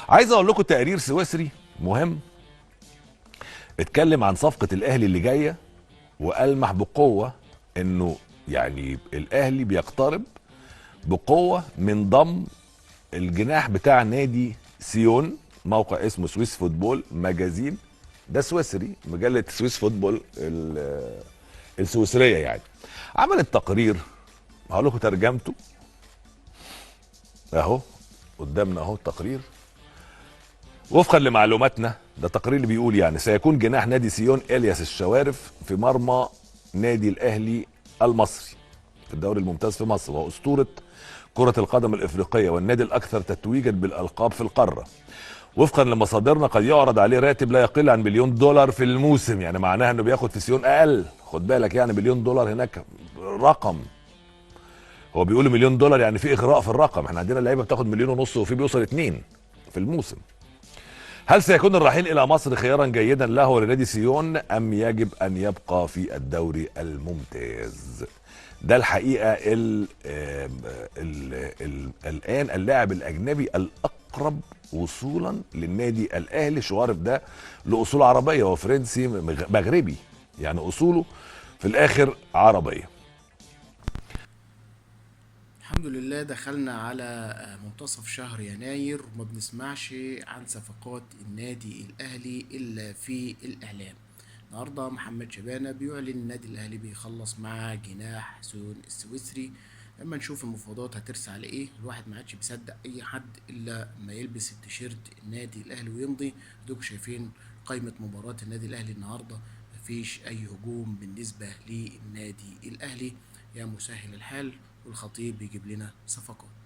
عايز اقول لكم تقرير سويسري مهم اتكلم عن صفقة الاهلي اللي جاية، والمح بقوة انه يعني الاهلي بيقترب بقوة من ضم الجناح بتاع نادي سيون، موقع اسمه Swiss Football Magazine، ده سويسري، مجلة Swiss Football السويسريه يعني. عملت تقرير هقول لكم ترجمته اهو قدامنا اهو التقرير. وفقا لمعلوماتنا، ده تقرير اللي بيقول يعني سيكون جناح نادي سيون الياس الشوارف في مرمى نادي الاهلي المصري في الدوري الممتاز في مصر، واسطوره كرة القدم الافريقية والنادي الاكثر تتويجا بالالقاب في القارة. وفقا لمصادرنا قد يعرض عليه راتب لا يقل عن $1 مليون في الموسم، يعني معناها انه بياخد في سيون اقل، خد بالك يعني $1 مليون هناك رقم، هو بيقولوا $1 مليون يعني في اغراء في الرقم، احنا عندنا لعيبة بتاخد 1.5 مليون وفي بيوصل 2 في الموسم. هل سيكون الرحيل الى مصر خيارا جيدا له ولنادي سيون ام يجب ان يبقى في الدوري الممتاز؟ ده الحقيقة ال ال ال الان اللاعب الاجنبي الاقرب وصولا للنادي الاهلي. شوارف ده لاصول عربية، هو فرنسي مغربي، يعني اصوله في الاخر عربية. الحمد لله دخلنا على منتصف شهر يناير وما بنسمعش عن صفقات النادي الأهلي إلا في الإعلام. النهارده محمد شبانة بيعلن النادي الأهلي بيخلص مع جناح سيون السويسري. لما نشوف المفاوضات هترسى على إيه، الواحد ما عادش بيصدق أي حد إلا ما يلبس التيشيرت النادي الأهلي ويمضي. اديكوا شايفين قائمة مباراة النادي الأهلي النهارده، مفيش أي هجوم بالنسبة للنادي الأهلي، يا مسهل الحال، والخطيب بيجيب لنا صفقات.